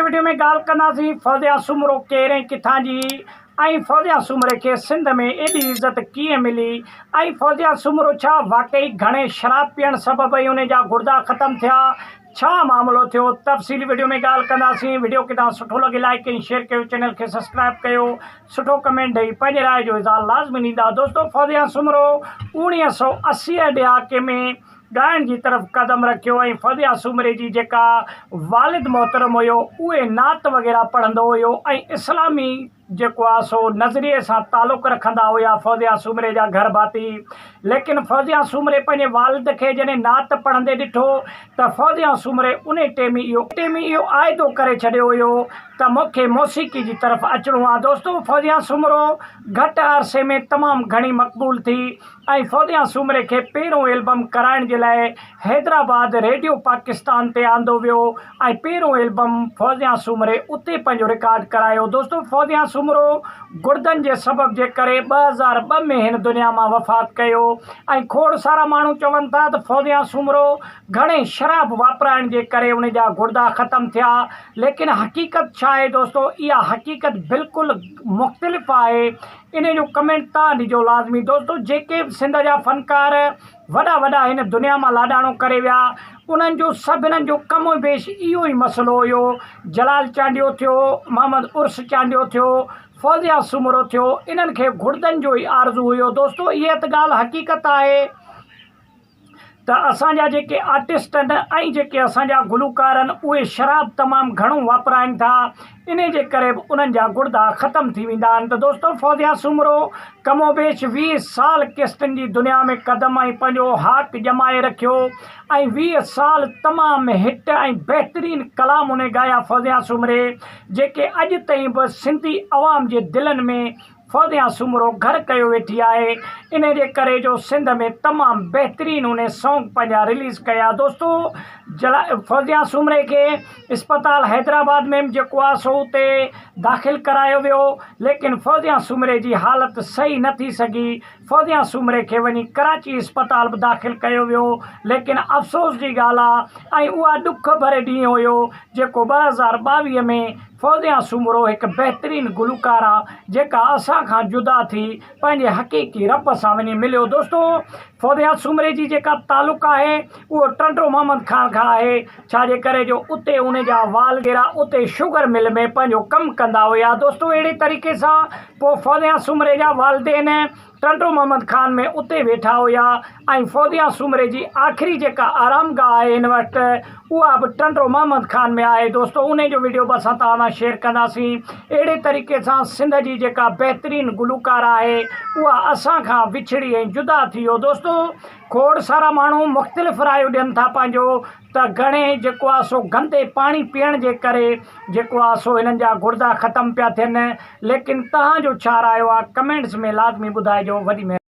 Video ۾ ڳالهه ڪنداسين فوزيا سومرو ڪير ۽ ڪٿان جي ۽ فوزيا سومري کي سنڌ ۾ ايڏي عزت ڪيئن ملي ۽ فوزيا سومرو ڇا واقعي گهڻي شراب پيئڻ سبب ئي ان جا گڙدا ختم ٿيا ڇا معاملو ٿيو تفصيلي وڊيو ۾ ڳالهه ڪنداسين وڊيو کي توهان سٺو لڳي لائيڪ ۽ شيئر ڪيو چينل کي سبسڪرائب ڪيو سٺو ڪمينٽ ڏئي پنهنجي راء جو اظهار لازمي ڏيندا دوستو فوزيا سومرو 1980 ڏهاڪي ۾ ڳائڻ جي طرف قدم رکيو ۽ فوزيا سومري جي جيڪا والد محترم هيو اهي نعت وغيره پڙهندو هيو ۽ اسلامي جيڪو آ سو نظريي سان تعلق رکندا هيا فوزيا سومري جا گهر ڀاتي ليڪن فوزيا سومري پنهنجي والد کي جڏهن نعت پڙهندي ڏٺو ته فوزيا سومري انهي ٽيم ئي اهو ٽيم ئي اهو عاهدو ڪري ڇڏيو هيو ته مونکي موسيقي جي طرف اچڻو آ دوستو فوزيا سومرو گهٽ عرصي ۾ تمام گهڻي مقبول ٿي ۽ فوزيا سومري کي پهريون البم ڪرائڻ جي لاء حيدرآباد ريڊيو پاڪستان تي آندو ويو ۽ پهريون البم فوزيا سومري اتي پنهنجو رڪارڊ ڪرايو دوستو فوزيا سومرو گڙدن جي سبب جي ڪري 2002 ۾ هن دنيا مان وفات ڪيو ۽ کوڙ سارا ماڻهو چون ٿا ته فوزيا سومرو گهڻي شراب واپرائڻ جي ڪري ان جا گڙدا ختم ٿيا ليڪن حقيقت ڇا آهي دوستو اها حقيقت بلڪل مختلف آهي انهي جو ڪمينٽ تان ڏجو لازمي دوستو جيڪي به سنڌ جا فنڪار وڏا وڏا هن دنيا مان لاڏاڻو ڪري ويا انهن جو سڀنن جو ڪم و بيش اهو ئي مسئلو هيو جلال چانڊيو ٿيو محمد عرس چانڊيو ٿيو فوزيا سومرو ٿيو انهن کي گهڙدن جو ئي آرزو هيو دوستو اهي ته ڳالهه حقيقت آهي ته اسان جا جيڪي آرٽسٽ آهن ۽ جيڪي اسان جا گلوڪار آهن اهي شراب تمام گهڻو واپرائن ٿا انهي جي ڪري به انهن جا گڙدا ختم ٿي ويندا آهن ته دوستو فوزيا سومرو ڪم و بيش 20 سال ڪيسٽن جي دنيا ۾ قدم ۽ پنهنجو هاڪ ڄمائي رکيو ۽ 20 سال تمام هٽ ۽ بهترين ڪلام انهي ڳايا فوزيا سومري جيڪي اڄ تائين به سنڌي عوام جي دلن ۾ فوزيا سومرو گهر ڪيو ويٺي آهي انهي جي ڪري جو سنڌ ۾ تمام بهترين انهي سونگ پنهنجا رليز ڪيا دوستو جلا فوزيا سومري کي اسپتال حيدرآباد ۾ به جيڪو آ سو اتي داخل ڪرايو ويو ليڪن فوزيا سومري جي حالت صحيح نه ٿي سگهي فوزيا سومري کي وڃي ڪراچي اسپتال به داخل ڪيو ويو ليڪن افسوس جي ڳالهه آ ۽ اها ڏک ڀري ڏينهن هيو جيڪو 2022 ۾ فوزيا سومرو هڪ بهترين گلوڪاره جيڪا اسان کان جدا ٿي پنهنجي حقيقي رب سان وڃي مليو دوستو فوزيا سومري جي جيڪا تعلق آهي اهو ٽنڊو محمد خان کان آهي ڇا جي ڪري جو اتي ان جا والگيرا اتي شگر مل ۾ پنهنجو ڪم ڪندا هيا دوستو اهڙي طريقي سان پوء فوزيا سومري جا والدين ٽنڊو محمد خان ۾ اتي ويٺا هيا ۽ فوزيا سومري جي آخري جيڪا آرام گاهه آهي هن وقت اها به ٽنڊو محمد خان ۾ آهي دوستو انهي جو وڊيو به اسان توهان سان شيئر ڪنداسين اهڙي طريقي سان سنڌ جي جيڪا بهترين گلوڪاره آهي اها اسان کان وڇڙي ۽ جدا ٿي ويو دوستو کوڙ سارا ماڻهو مختلف رايو ڏين ٿا پنهنجو ته گهڻي جيڪو آ سو گندي پاڻي پيئڻ جي ڪري جيڪو آ سو هنن جا گڙدا ختم پيا ٿين ليڪن توهان جو ڇا رايو آ ڪمينٽس ۾ لازمي ٻڌائجو وڏي مهرباني.